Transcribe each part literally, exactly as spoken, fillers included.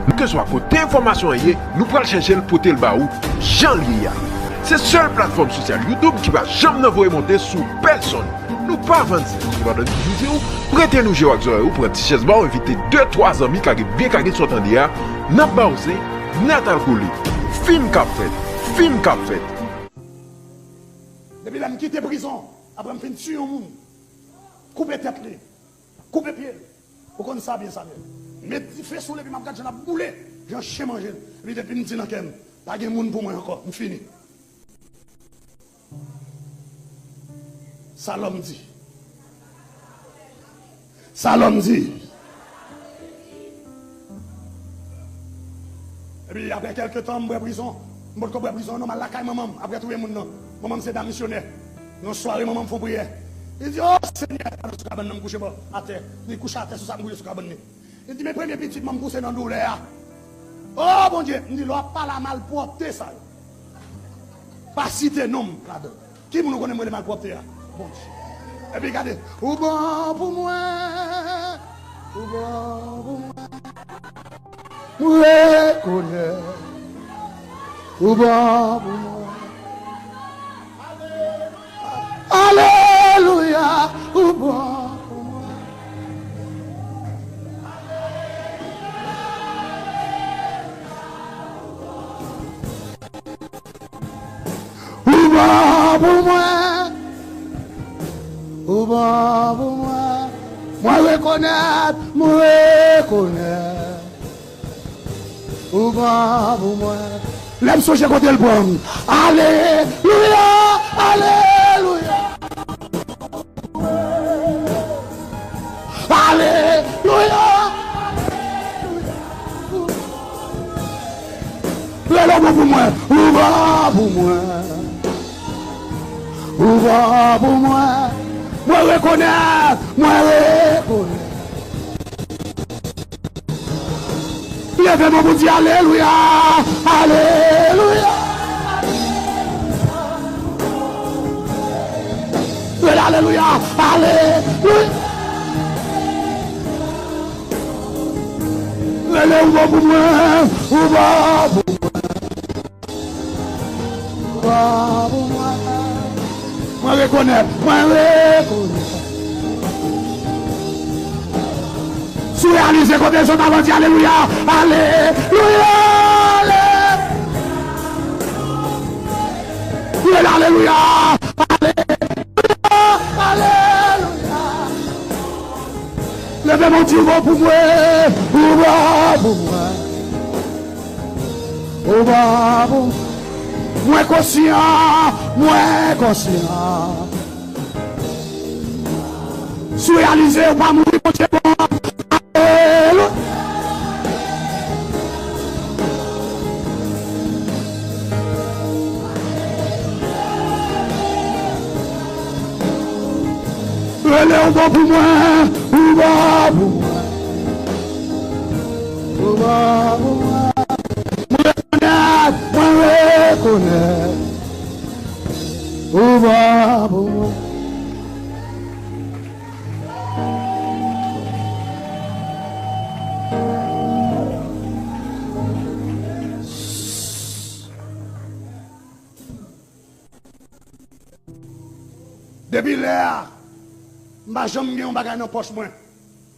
Kèlkeswa kote enfòmasyon an ye, nou pral chèche l pote l ba ou jan l ye a. Se sèl platfòm sosyal YouTube ki pa janm nan voye monte sou pèsonn. Nou pa vann sèks, se pa dòt ki di w, prete nou je w ak zòrèy ou, pran ti chèz ba w, envite de, twa zanmi, kage byen kage sa w tande a, n ap ba w zen, nèt al kole. Fim k ap fèt, fim k ap fèt. Depi lè m kite prizon, apre m fin tiye yon moun, koupe tèt li, koupe pye l. Ou konn sa byen, Samuel. Met dife sou l epi m ap gad jan l ap boule, jan chen manje l. Epi depi m di nan kè m, pa gen moun pou mwen ankò, m fini. Sa lòm di. Sa lòm di. Epi apre kèlke tan, m bwè prizon. M potko bwè prizon, non, m al lakay manman m. Apre touye moun nan. Manman m se dam misyonè. Yon sware, manman m fè yon priyè. Li di, "O Senyè, pa nan sou kabann nan, m kouche bò, atè." Li kouche atè sou sa, m kouche sou kabann li. Li di, "Men premye pitit mwen m pouse nan doulè a." O Bondye, m di, "Lè w ap pale a malpwòpte sa yo, pa site non m ladan l." Ki moun ou konnen m rele malpwòpte a? Bondye. Epi gade, ou bon pou mwen, ou bon pou mwen. Mwen rekonèt ou bon pou mwen. Alelouya, ou bon pou mwen. Ou bon pou mwen. Ou bon pou mwen. Mwen rekonèt, mwen rekonèt. Ou bon pou mwen. Lè m sonje kote l pran m. Alelouya, alelouya. Alelouya. Rele ou bon pou mwen. Ou bon pou mwen. Ou bon pou mwen. Mwen rekonèt. Mwen rekonèt. Leve men w pou di alelouya, alelouya. Rele alelouya, alelouya. Rele ou bon pou mwen, ou bon pou mwen. Ou bon pou mwen. Mwen rekonèt, mwen rekonèt. Si w reyalize kote zòt avan di alelouya, alelouya, ale. Rele alelouya, alelouya, alelouya. Leve men w di ou bon pou mwen, ou bon pou mwen. Ou bon pou mwen. Mwen konsyan, mwen konsyan. Si w reyalize ou pa mouri, Bondye bon. Alelouya. Rele ou bon pou mwen, ou bon pou mwen. Ou bon pou mwen. Mwen rekonèt, mwen rekonèt. Ou bon pou mwen. Depi lè a, m pa janm gen yon bagay nan pòch mwen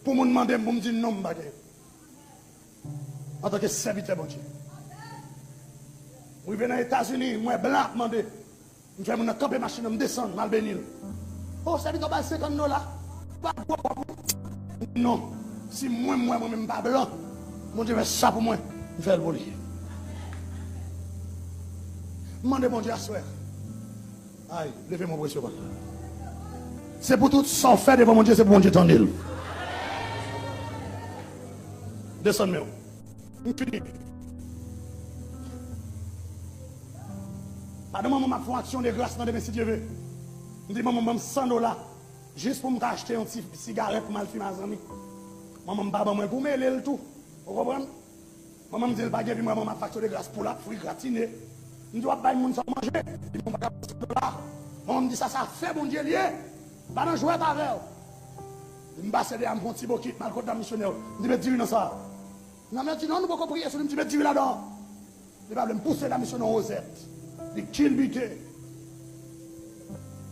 pou moun mande m pou m di non, m pa gen. Antanke sèvitè Bondye, m rive nan Etazini, m wè blan ap mande. M fè moun nan kanpe machin nan, m desann, m al beni l. O, sèvitè, w ba l senkant dola. Ou pa gwo kòb ou. Non. Si mwen, m wè mwen menm m pa blan, Bondye fè sa pou mwen, m fè l pou li. M mande Bondye aswè. Ay, leve men w pou resevwa. Se pou tout sa w fè devan Bondye, se pou Bondye tande l. Desann men w. M fini. Pandan manman m ap fè yon aksyon de gras nan demen, si Dye vle, m di, "Manman, ban m san dola, jis pou m ka achte yon ti sigarèt pou m al fimen a zanmi." Manman m pa ban mwen l pou m rele l tou. Ou konprann? Manman m di l pa gen, epi m wè manman m ap fè aksyon de gras, poul ap fri, gratine. M di, "W ap bay moun sa w manje?" Li di, "Bon, m pa ka ba w san dola." Manman m di, "Sa, sa afè Bondye l ye. Pa nan jwèt avè l." M pase dèyè, m pran yon ti bokit, m al kot dam misyonè yo. M di, "Met diri nan sa." Nanm nan di, "Non, nou poko priye sou li." M di, "Met diri ladan." Li pa vle, m pouse la misye nan wozèt. Li kilbite.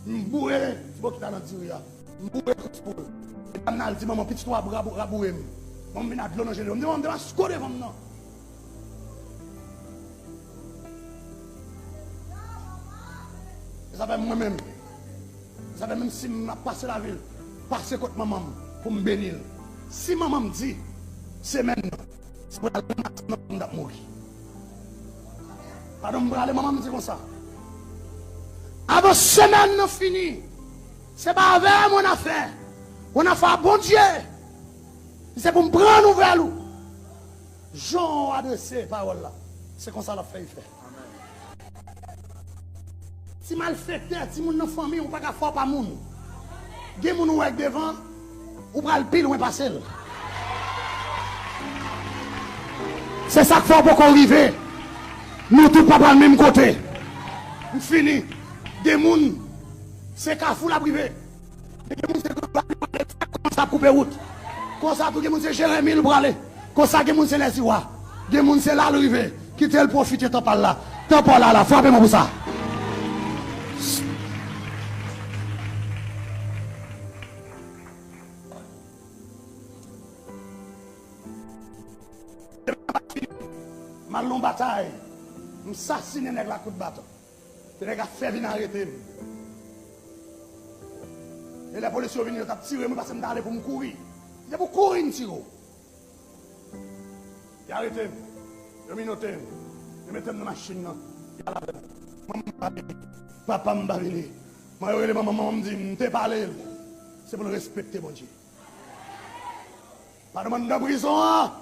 M boure ti bokit la nan diri a. M boure krans pou l. Medam nan al di manman, "Pitit ou a rabou-, raboure m." Manman vin ak dlo nan je li. M di, "Manman, m te masko devan m nan." E sa fè mwen menm. Sa fè menm si m ap pase lavil, pase kot manman m pou m beni l. Si manman m di, semèn nan, se pou l al ranmase manman m t ap mouri. Pandan m prale, manman m di konsa, "Avan semèn nan fini, se pa avè m w nan fè, w nan fè a Bondye. Se pou m pran nouvèl ou." Jan w adrese pawòl la, se konsa l ap fè efè. Ti malfektè, timoun nan fanmi w pa ka fè w pa moun. Gen moun ou wè k devan, ou pral pi lwen pase l. Se sa k fè w poko rive. Nou tout pa pral menm kote. M fini. Gen moun, se kafou l ap rive. Gen moun se Grangwav li prale, konsa ap koupe wout. Konsa tou gen moun se Jeremi li prale. Konsa gen moun se Lèziwa. Gen moun se la l rive. Kite l pwofite tan pa l la. Tan pa w la la. Frape mwen pou sa. M al nan batay. M sasinen nèg la kout baton. Se nèg la fè vin arete m. E lè polis yo vini, yo t ap tire mwen paske m t ale pou m kouri. Se pou kouri m tire w. Yo arete m. Yo minote m. Yo mete m nan machin nan. Yo al avè m. Manman m pa vini. Papa m pa vini. Mwen yo rele manman, manman m di m te pale l. Se pou l respekte Bondye. Pa nan anndan prizon an.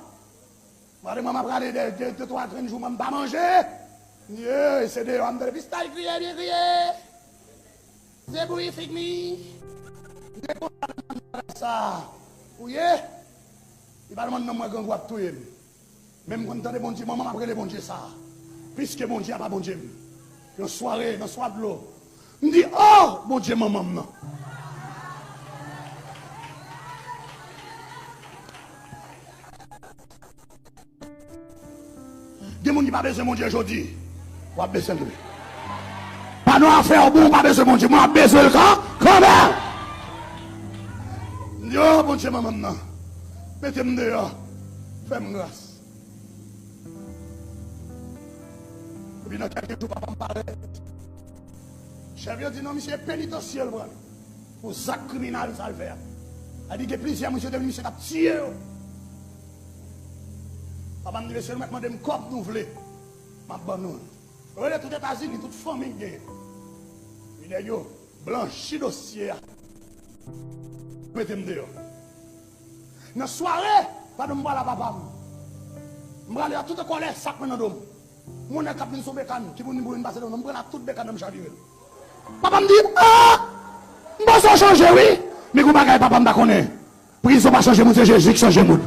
Mwen, mwen, m ap rale de, de, de twa grenn jou, mwen, m pa manje. Ye, se deyò a m tande pistay kriye, byen kriye. Zebouyi fig mi. M te kontan nan bagay sa. Ou ye? Li pa demann non mwen, grangou ap touye m. Men m konn tande Bondye, manman m ap rele Bondye sa. Piske Bondye a pa Bondye m. Yon sware, nan swa dlo, m di, "Oh, Bondye manman m nan." Gen moun ki pa bezwen Bondye jodi. W ap bezwen l wi. Pa nan afè w bon, w pa bezwen Bondye. Mwen ap bezwen l kan, kanmenm. M di, "Oh, Bondye manman m nan. Mete m deyò. Fè m gras." Epi nan kèlke jou, papa m parèt. Chèf yo di non, misye penitansye l pran pou zak kriminèl sa l fè a. A di gen plizyè moun yo te vin, misye t ap tiye yo. Papa m di, "Mesye, nou mèt mande m kòb nou vle, m ap ban nou l." Rele tout Etazini, tout fanmi k genyen. Epi nèg yo blanchi dosye a. Mete m deyò. Nan sware, pandan m prale a papa m, m prale a tout an kòlè, sak mwen nan do m. Moun nan k ap vin sou Bekann, ki pou vin pou vin pase devan m, m pran ak tout Bekann nan m chavire l. Papa m di, "Ah! M panse w chanje wi." Men gon bagay papa m pa konnen. Prizon pa chanje moun, se Jezi k chanje moun.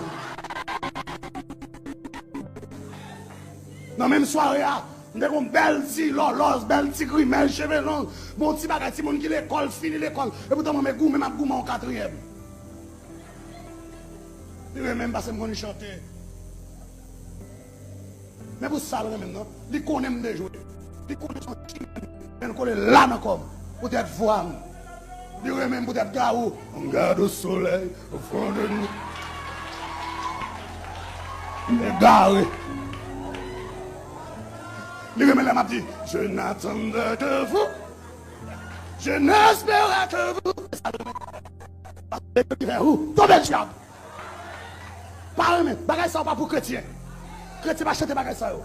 Nan menm sware a, m te gon bèl ti lòlòz, bèl ti grimèl, cheve long, bon ti bagay, timoun ki lekòl, fini lekòl. Epoutan mwen men goumen, m ap goumen an katriyèm. Li renmen m paske m konn chante. Men pou sa l renmen m nan, li konnen m te jwe. Li konnen se yon chimè m, men l kole la nan kò m, poutèt vwa m. Li renmen m poutèt Gawou. On regarde au soleil au fond de nous. Egare. Li renmen lè m ap di, "Je n'attendais que vous. Je n'espérais que vous." Paske ki fè ou tonbe dyab. Pa renmen. Bagay sa yo pa pou kretyen. Kretyen pa chante bagay sa yo.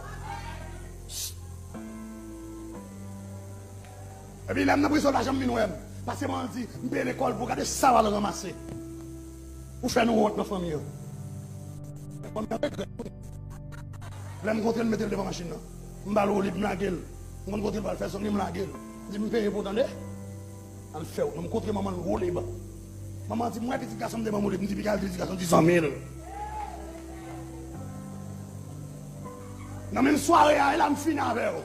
Epi lè m nan prizon, l pa janm vin wè m. Paske manman di, "M peye lekòl pou w, gade sa w al ranmase. Ou fè nou wont nan fanmi an." Fanmi an regrèt. Lè m kontre l, m mete l devan machin nan. M ba l woulib, m lage l. M konn kote l pral fè zòn li, m lage l. M di, "M peye pou w tande." Al fè w. M kontre manman l woulib. Manman di, "M wè pitit gason m te ban m woulib." M di, "Piga l di pitit gason di zanmi l." Nan menm sware a, e la m fini avè w.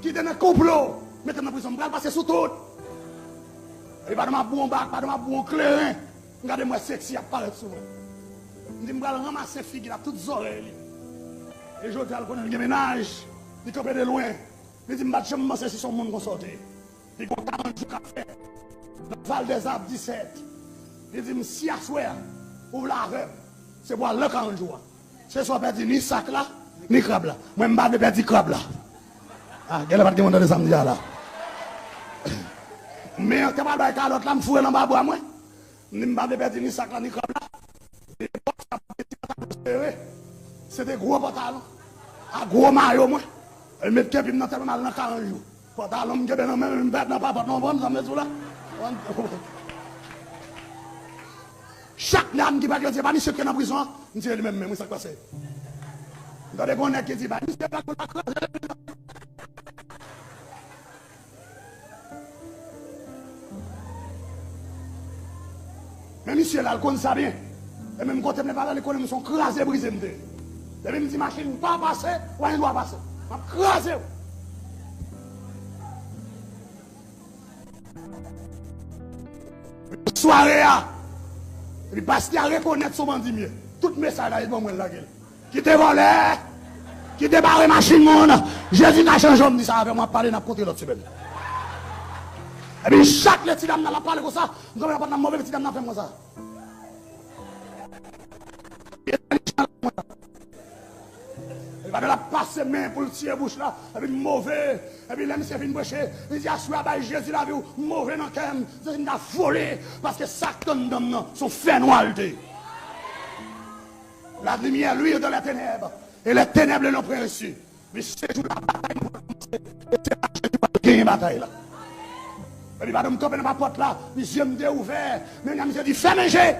Ki te nan konplo, mete m nan prizon, m pral pase sou tout. Epi pandan m ap bwon bak, pandan m ap bwon kleren, m gade m wè seksi ap parèt sou mwen. Li di, "M pral ranmase figi l ak tout zòrèy li." E jodi a, l konnen l gen mennaj, li kanpe de lwen. Li di, "M pa t janm panse si se yon moun konsa w te ye." Li gen karant jou k ap fè nan Val des Arbres disèt. Li di m, "Si aswè a, ou vle avè m, se pou al nan karant jou a. Se swa w pèdi ni sak la, ni krab la." Mwen, m pa vle pèdi krab la. Ah, genlè pa t gen moun tande sa m di a la. Men, te pral bay kalòt la, m foure l anba bra mwen. M di, "M pa vle pèdi ni sak la, ni krab la." Epòk sa, pantalon sere. Se te gwo pantalon. Ak gwo mayo mwen. E met kenpi m nan tèt mwen, m al nan karant jou. Pantalon m kenbe nan men m, m pèt nan papòt la, w konprann sa m vle di w la? Chak dam ki pa kretyen, pa misye ki nan prizon an, m di li menm, menm, wi, sa k pase? M tande gon nèg ki di, "Ba misye, pa kraze." Men misye la, l konn sa byen. E menm kote m leve avè l, li konnen m se yon kraze brize m te ye. Depi m di machin pa pase, w pa gen dwa pase. M ap kraze w. Sware a, epi pastè a rekonèt se yon bandi m ye. Tout mesaj la, li ban mwen, l lage l. Kite vòlè, kite bare machin moun. Jezi ka chanje w, m di sa avè w, m ap pale, n ap kontre lòt semèn. Epi chak lè ti dam nan ap pale konsa, m kanpe nan pòt la, move ti dam nan fè m konsa. Epi pandan l ap pase men pou l siye bouch la, epi move, epi lè misye fin preche, li di, "Aswè a, bay Jezi lavi w, move nan kè m, se si m ta vole, paske sa k tann dam nan, se yon fènwa l te ye." La lumière luit dans les ténèbres, et les ténèbres n'ont point reçu. Men se jou la batay nou pral kòmanse. E se la Jezi pral genyen batay la. Epi pandan m kanpe nan papòt la, zye m te ouvè. Men misye di, "Fèmen je."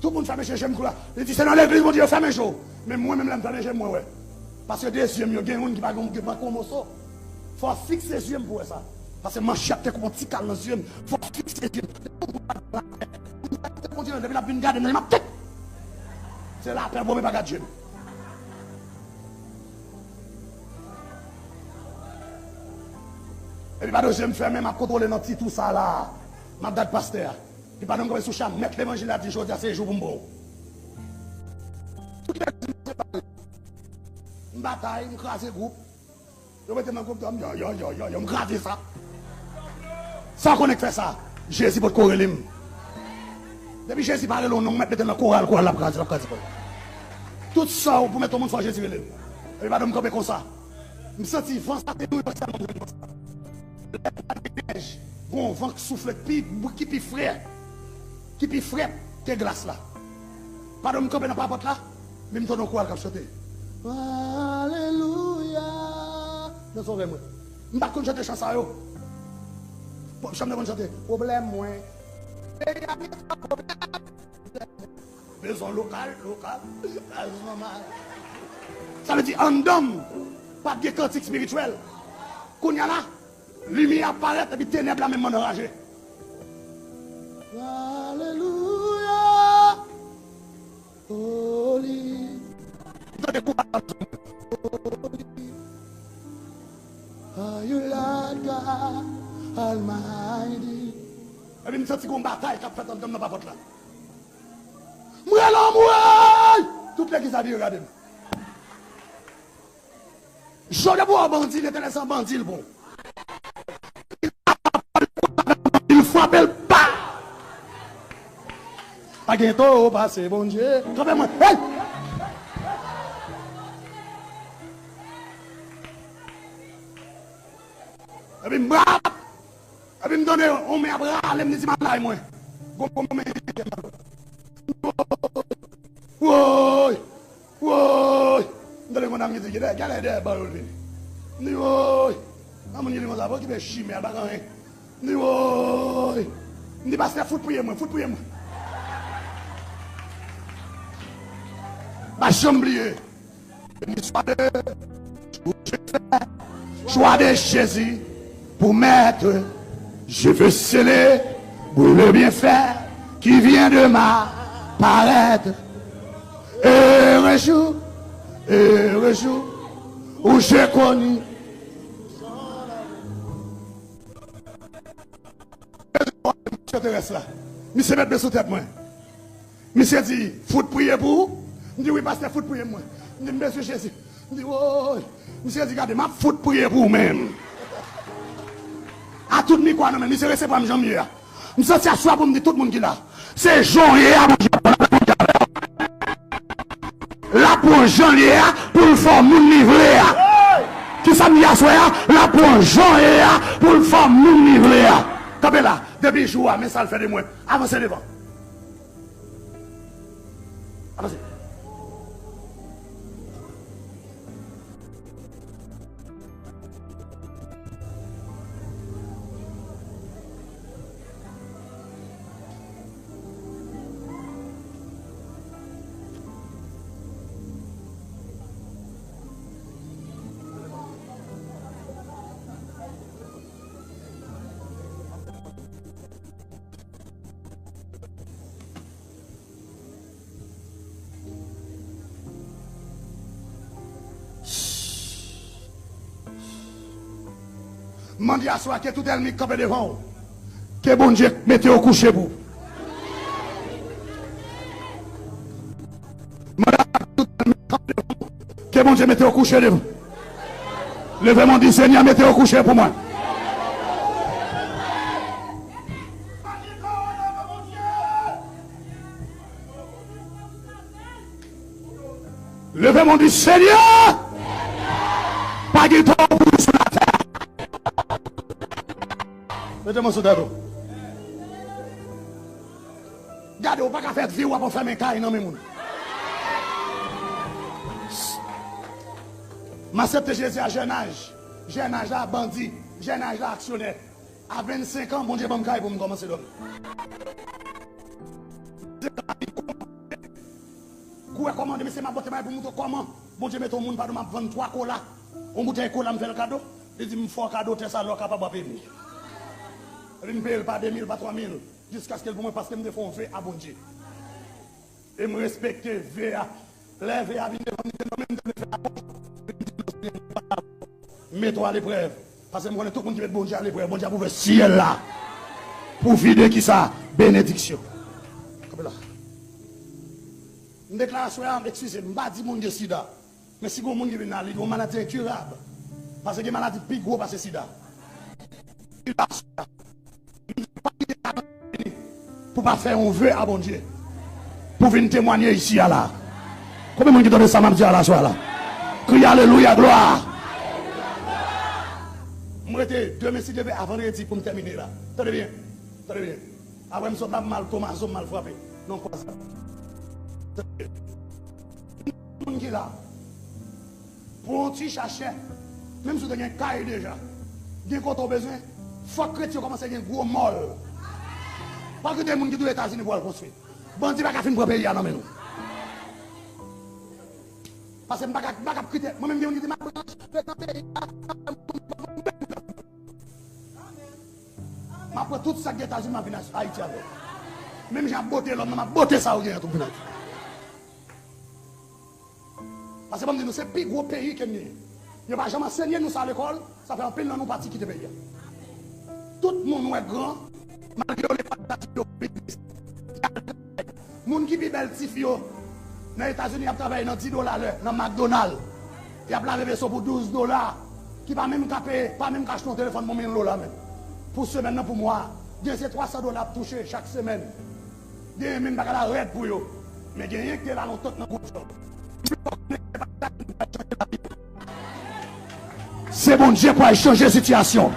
Tout moun fèmen je, je m kou la. Li di, "Se nan legliz Bondye yo fèmen je w." Men mwen menm, lè m fèmen je m, mwen wè. Paske de zye m yo, gen youn ki pa gen, ki manke yon moso. Fò w fikse zye m pou wè sa. Paske manchèt te koupe yon ti kal nan zye m. Fò w fikse zye m. Kontinye, depi l ap vin gade m nan, m ap tek. Se lapè bon, men pa gad je m. Epi pandan zye m fèmen, m ap kontwole nan ti tou sa la. M ap gad pastè a. Li pandan m kanpe sou cha, mèt levanjil la di, "Jodi a se jou pou m pran w." Tout lè m batay, m kraze gwoup. Yo mete m nan gwoup dòm, yo, yo, yo, yo, yo, m kraze sa. Sa w konnen k fè sa? Jezi potko rele m. Depi Jezi pa rele w non, ou mèt mete l nan koral, koral l ap kraze, l ap kraze kò l. Tout sa w pou mete yon moun fò Jezi rele l. Epi pandan m kanpe konsa, m santi van sa te dou yo sèlman m jwenn konsa. Lè pral gen nèj, gon van k soufle k pi, ki pi fre, ki pi fre ke glas la. Pandan m kanpe nan papòt la, men m tande yon koral k ap chante. Alelouya. Nan zòrèy mwen. M pa t konn chante chan sa yo. Bon, chan m te konn chante. Pwoblèm mwen. Peyi a gen twòp pwoblèm. Bezwen lokal, lokal. Sa vle di, anndan m, pa t gen kantik espirityèl. Kounye a la, limyè ap parèt, epi tenèb la menm anraje. Alelouya. Holy. Tande kou batay. Holy are you, Lord God Almighty. Epi m santi gon batay k ap fèt anndan m nan papòt la. M rele anmwey! Tout legliz la vire gade m. Jodi a pou w bandi, Letènèl se yon bandi l pran w. Li frape l pa. Pa gen towo pase Bondye. Kanpe mwen. Hey! Epi m rap. Epi m tande yon men ap rale m, li di m al lay mwen. Gon, gon, gon men. Woy! Woy! M tande yon dam ki di, "Gade, gade dèyè ban yo vini." M di, "Woy!" Nan moun ki di konsa, "Bon, ki bèl chimè, al pa gen anyen." M di, "Woy!" M di, "Pastè, fout priye mwen, fout priye mwen." Pa janm bliye. Béni soit le jour où je fais choix de Jésus pour maître. Je veux célébrer le bienfait qui vient de m'apparaître. Heureux jour, heureux jour où je connus. Misye te rès la. Misye met men sou tèt mwen. Misye di, "Fout priye pou ou?" M di, "Wi, pastè, fout priye mwen." M di, "M bezwen Jezi." M di, "Woy." Misye di, "Gade, m ap fout priye pou ou menm." A tout mikwa nan men, misye resevwa m jan m ye a. M santi aswè pou m di tout moun ki la. Se jan w ye a, Bondye ap pran w avè w. L ap pran w jan l ye a pou l fè w moun li vle a. Kisa m di aswè a? L ap pran w jan w ye a pou l fè w moun li vle a. Kanpe la, depi jou a, men sa l fè de mwen. Avanse devan. Avanse. Mande aswè a ke tout ènmi k kanpe devan w, ke Bondye mete yo kouche pou. Mande aswè a ke tout ènmi k kanpe devan w, ke Bondye mete yo kouche devan. Leve men w, di, "Senyè, mete yo kouche pou mwen." Leve men w, di, "Senyè, pa gen tan pou nou sou latè." Mete men sou tèt ou. Gade, ou pa ka fè vi w ap anfèmen kay nan men moun. M aksepte Jezi a jèn aj. Jèn aj la, bandi. Jèn aj la, aksyonè. A vennsenk an, Bondye ban m kay pou m kòmanse dòmi. Kourè kòmande, mesye, m ap bote bagay pou montre w kòman Bondye mete yon moun pa do m ap vann twa kola. Yon boutèy kola m fè l kado. Li di m fè w kado tè sa lè w kapab w ap ede m. Epi m peye l pa de mil, pa twa mil, jiskaske l pou mwen paske m te fè yon ve a Bondye. E m respekte ve a. Lè ve a vin devan m, li te nonmen m te vle fè agoch. Li di, "Non, Senyè, m pa dakò. M mete w aleprèv." Paske m konnen tout moun ki met Bondye aleprèv, Bondye ap ouvè syèl la pou vide kisa? Benediksyon. Kanpe la. M deklare aswè a, eskize m, m pa di moun gen sida. Men si gen moun ki vin la, li gen yon maladi enkirab. Paske gen maladi pi gwo pase sida. Sida, sida. Pa kite sa vini pou pa fè yon ve a Bondye. Pou vin temwanye isi a la. Konbyen moun ki tande sa m ap di a la swa la? Kriye alelouya, glwa. M rete demen si Dye vle a vandredi pou m tèmine la. Tande byen. Tande byen. Apre m sot la, m al Tomazo, m al frape nan kwazad. Tande byen. Moun ki la. Pran yon ti chache. Menm si w te gen kay deja, gen kote w bezwen, fòk kretyen yo kòmanse gen gwo mòl. Pa kite moun ki tou Etazini pou al konstwi. Bandi pa ka fin pran peyi a nan men nou. Paske m pa ka, m pa ka kite, mwen menm gen moun ki di m ap rantre nan peyi a, m ap pran tout sa k gen Etazini, m ap vin Ayiti avè l. Menm jan ap bote lòm nan, m ap bote sa yo genyen tou vin Ayiti. Paske ban m di nou, se pi gwo peyi ke n genyen. Yo pa janm ansenye nou sa lekòl, sa fè anpil nan nou pati kite peyi a. Tout moun wè gran, malgre yo lekòl, yo biznis. Moun ki pi bèl tifi yo nan Etazini ap travay nan dis dola lè nan McDonald. Y ap lave veso pou douz dola, ki pa menm ka peye, pa menm ka achte yon telefòn pou mil dola menm. Pou semèn nan, pou mwa a, gen se twa san dola ap touche chak semèn. Genyen menm bagay la rèd pou yo. Men genyen ki te la lontan nan gwo djòb. Se Bondye pou al chanje sitiyasyon.